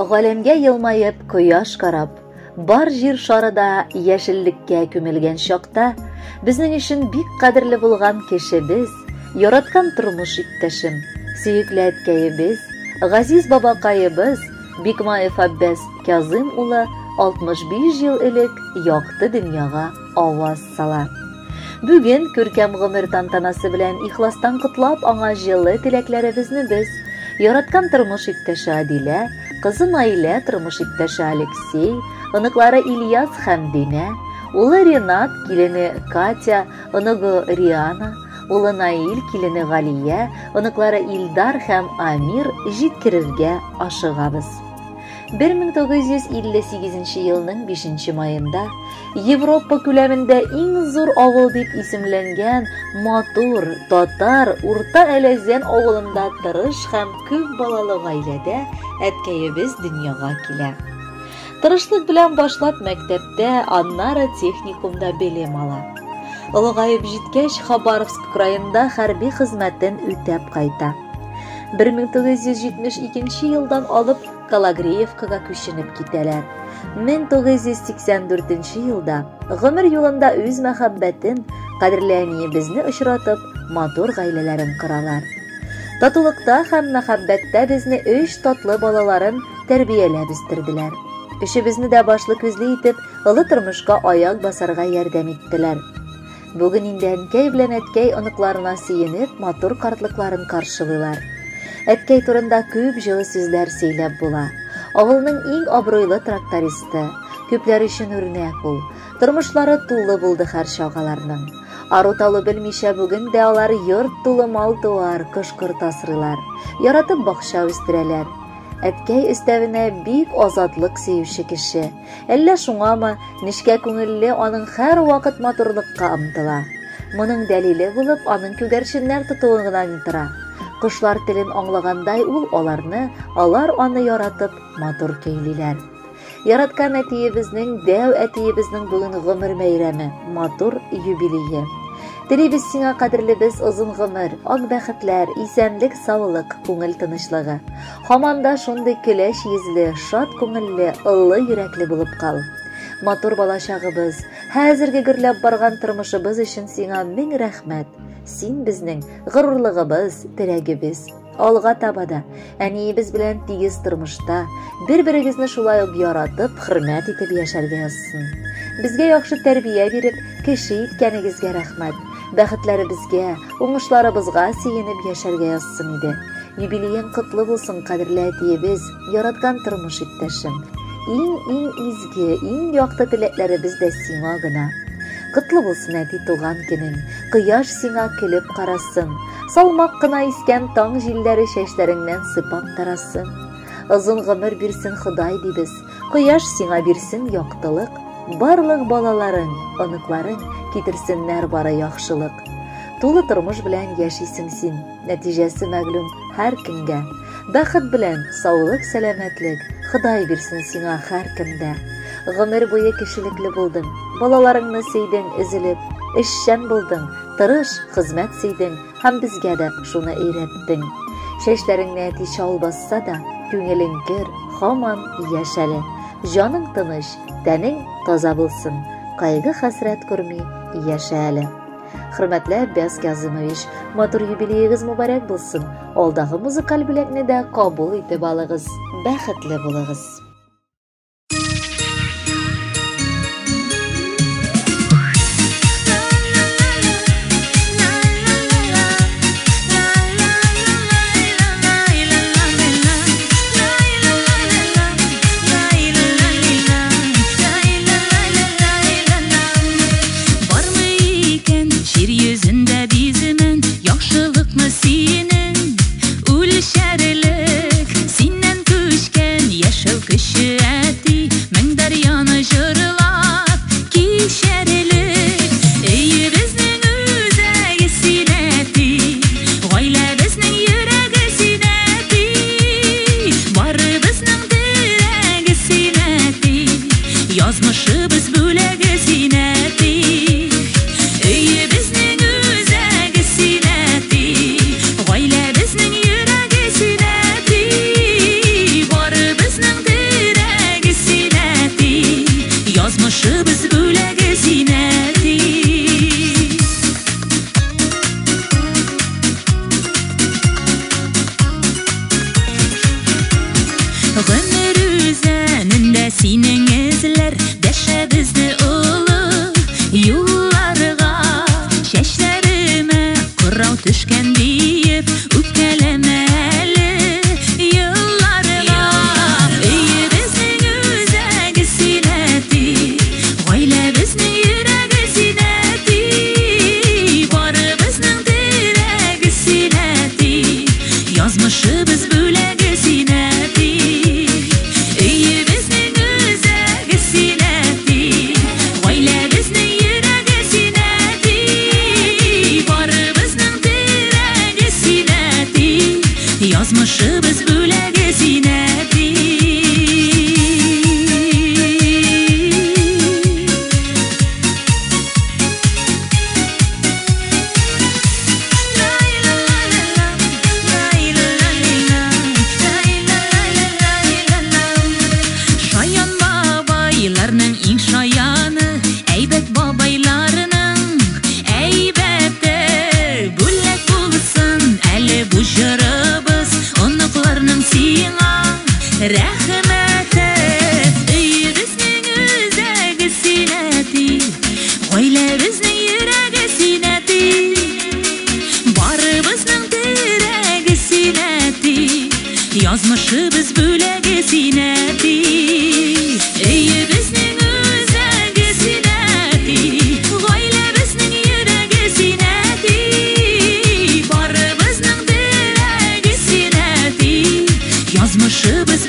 Галәмгә елмаеп, кояш карап, бар җир шары да яшеллеккә күмелгән чакта, безнең өчен бик кадерле булган кешебез, яраткан тормыш иптәшем, сөекле әткәебез, газиз бабакаебыз Бикмаев Аббәс Кязым улы 65 ел элек якты дөньяга аваз сала. Бүген күркәм гомер тантанасы белән ихластан котлап, аңа җылы теләкләребезне без, яраткан тормыш иптәше Адилә, кызы Наилә, тормыш иптәше Алексей, оныклары Ильяс һәм Динә, улы Ренат, килене Катя, оныгы Риана, улы Наил, килене Галия, оныклары Илдар һәм Амир җиткерергә ашыгабыз. 1958 елның 5 маенда Европа күләмендә иң зур авыл дип исемләнгән матур татар Урта Әләзән авылында тырыш һәм күп балалы гаиләдә әткәебез дөньяга килә. Тырышлык белән башлап мәктәптә, аннары техникумда белем ала. Олыгаеп җиткәч, Хабаровск краенда хәрби хезмәтен үтәп кайта. 1972 елдан алып Калагреевкага күченеп китәләр. 1984 елда гомер юлында үз мәхәббәтен, кадерле әниебезне очратып, матур гаиләләрен коралар. Татулыкта һәм мәхәббәттә безне өч татлы балаларын тәрбияләп үстерделәр. Өчебезне дә башлы-күзле итеп, олы тормышка аяк басарга ярдәм иттеләр. Бүген инде әнкәй белән әткәй оныкларына сөенеп, матур картлыкларын каршылыйлар. Әткәй турында күп җылы сүзләр сөйләп була. Авылның иң абруйлы трактористы, күпләр өчен үрнәк ул. Тормышлары тулы булды һәрчак аларның. Ару-талу белмичә бүген дә алар йорт тулы мал-туар, кош-корт асрыйлар. Яратып бакча үстерәләр. Әткәй өстәвенә бик азатлык сөюче кеше. Әллә шуңамы, нечкә күңелле аның һәрвакыт матурлыкка омтыла. Моның дәлиле булып аның күгәрченнәр тотуы гына ни тора. Кошлар телен аңлагандай ул аларны, алар аны яратып, матур көйлиләр. Яраткан әтиебезнең, дәү әтиебезнең бүген гомер бәйрәме, матур юбилее. Телибез сиңа, кадерлебез, озын гомер, ак бәхетләр, исәнлек, саулык, күңел тынычлыгы. Һаман да шундый көләч йөзле, шат күңелле, олы йөрәкле булып кал. Матур балачагыбыз, хәзерге гөрләп барган тормышыбыз өчен сиңа мең рәхмәт. Син безнең горурлыгыбыз, терәгебез. Алга таба да әниебез белән тигез тормышта, бер-берегезне шулай ук яратып, хөрмәт итеп яшәргә язсын. Безгә яхшы тәрбия биреп, кеше иткәнегезгә рәхмәт. Бәхетләребезгә, уңышларыбызга сөенеп яшәргә язсын иде. Юбилеең котлы булсын, кадерле әтиебез, яраткан тормыш иптәшем. Иң-иң изге, иң якты теләкләребез дә сиңа гына. Котлы булсын, әти, туган көнең. Кояш сиңа көлеп карасын. Салмак кына искән таң җилләре чәчләреңнән сыйпап тарасын. Озын гомер бирсен Ходай дибез. Кояш сиңа бирсен яктылык. Барлык балаларың, оныкларың китерсеннәр бары яхшылык. Тулы тормыш белән яшисең син. Нәтиҗәсе мәгълүм һәркемгә. Бәхет белән саулык, сәламәтлек Ходай бирсен сиңа һәркемдә. Гомер буе кешелекле булдың, балаларыңны сөйдең өзелеп, эшчән булдың, тырыш, хезмәт сөйдең һәм безгә дә шуны өйрәттең. Чәчләреңне әти чал басса да, күңелең көр, һаман яшь әле. Җаның тыныч, тәнең таза булсын, кайгы-хәсрәт күрми яшә әле. Хөрмәтле Әббәс Кязымович, матур юбилеегыз мөбарәк булсын. Алдагы музыкаль бүләкне дә кабул итеп алыгыз. Бәхетле булыгыз. Бармы икән җир йөзендә биземен яхшылыкны синең үлчәрлек, синнән күчкән яшәү көче? Язмышыбыз бүләге син, әти. Өебезнең үзәге син, әти. Гаиләбезнең йөрәге син, әти. Барыбызның терәге син, әти. Язмышыбыз бүләге син, әти. Шаян бабайларның иң шаяны, әйбәт бабайларының әйбәте. Бүләк булсын әле бу җырыбыз, оныкларның сиңа рәхмәте. Өебезнең үзәге син, әти, гаиләбезнең йөрәге син, әти. Барыбызның терәге син, әти. Язмышыбыз бүләге син, әти. Өебезнең үзәге син, әти. Гаиләбезнең йөрәге син, әти. Барыбызның терәге син, әти. Язмышыбыз